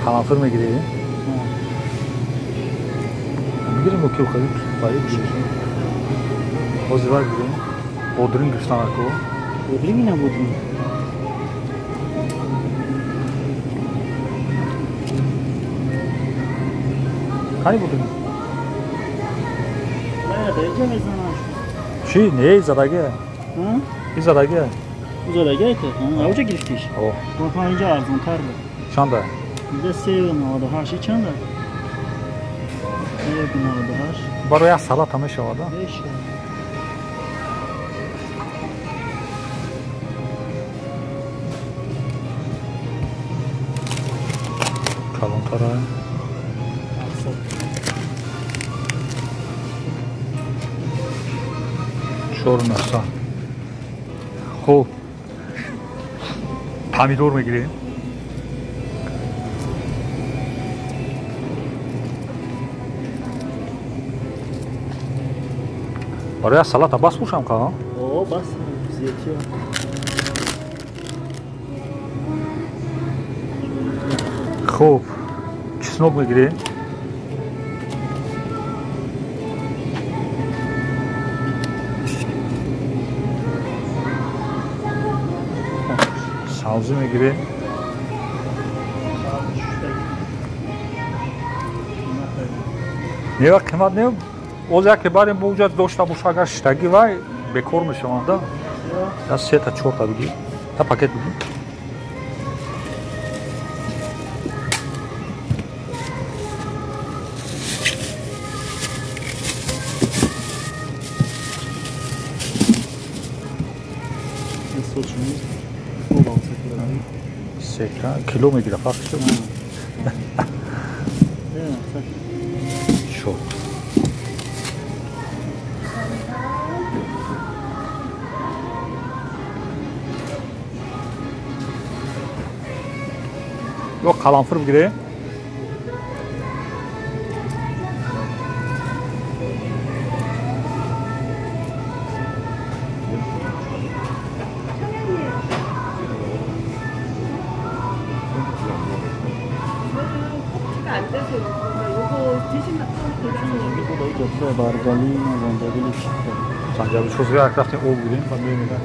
Қаламфир мегирӣ? Мегирем ки хеле баъид бишем. Ҳозир вай гирем. Бодринг гирифтан ко. Бодринг набудем. Кани бодринг? Инҷа мезанам. Чӣ? Не, задагия. И задагия. Задагия ки? Ауҷа гирифтиш? О. Инҷа арзонтар буд. Чанда? Инҷа 3,98. Чанда? 3,98. Барои як салата мешавад, а? Мешавад. Калонтара. 4,9. Хуб. Помидор мегирем. Барои як салата бас бошам ка? О, бас, зиёдтиё. Хуб, чеснок мегирем. Сабзӣ мегирем. Мева қимат не, оз яке барем бо уҷа дошта боша, агар шиштагӣ вай бекор мешаванда. Я сета чорта бигир, та пакет бигир. Сета кило мегира, фарқ чӣ? Чор. Ё қаламфир бигирем. Санҷабил шуд як рафтем об гирем ва меомедем.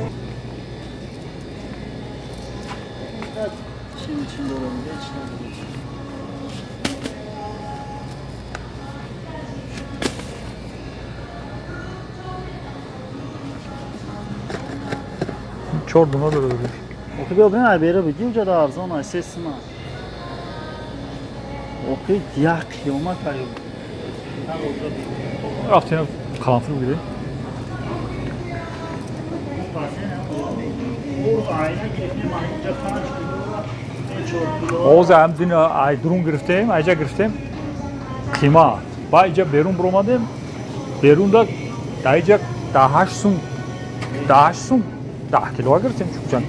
Чор дуна дора додиш. Охи биё бин, ай бера биги, уҷа арзон ай се сима. Охи як қиёмат ай. Рафтем қаламфир бигирем. Ҳозир ҳам дин ай дурун гирифтем, айҷа гирифтем қимат. Ба иҷа берун биромадем, берунда даиҷа 18 сум, 18 сум 10 килоа гирифтем чукчан.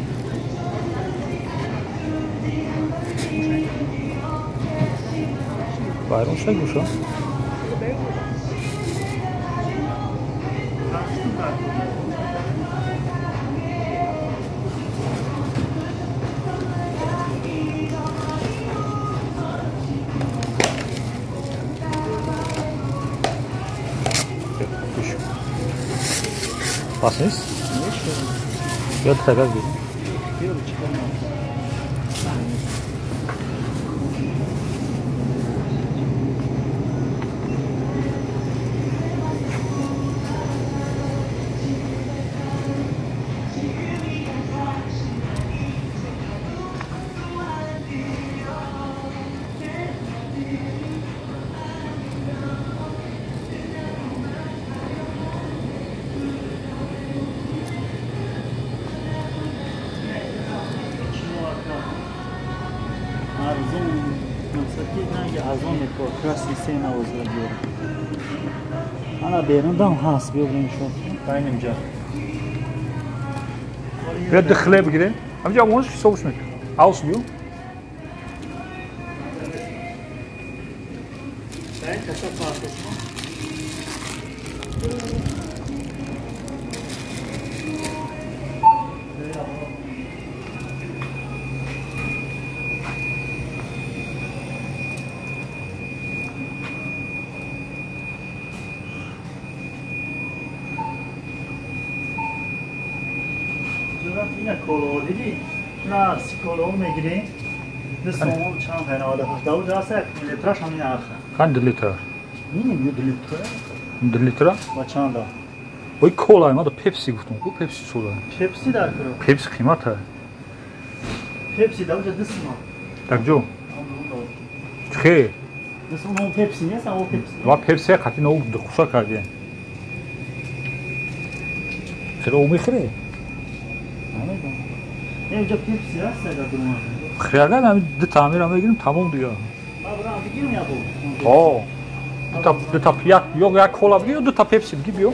Вайрон шуда гӯша. Бас нест? Ё тагаз бигир. Ана берундам ҳаст, биё бирем шо. Байнимҷа. Биё ду хлеб бигирем. Ҳамҷа онш ҳисобш мекунем. Аус биё. Ина кола дидӣ? На, си кола мегирем. Ду сомон чанд ҳай 98. Дар уҷа аст 1 литраш ҳамин нарха. Қанд 2 литр? Миним ё 2 литра? 2 литра? Ба чанда? Ой, кола ма да пепси гуфтум ку, пепси сода. Пепси дар куро? Пепси қимата. Пепси дар уҷа 2 сомон. Дар ҷо? Чихе? 2 сомон пепси нест, аво пепси. Ва пепси қати нов хуша кардем. Хеле о мехӯре? Намедонам. Инҷа пепси аст дар дуруна. Хияган ҳами ду таъмира мегирим, тамом дига. Ма бурам бигирам я бо? О, дута як ё як кола бигир, ё дута пепси бигир, биё.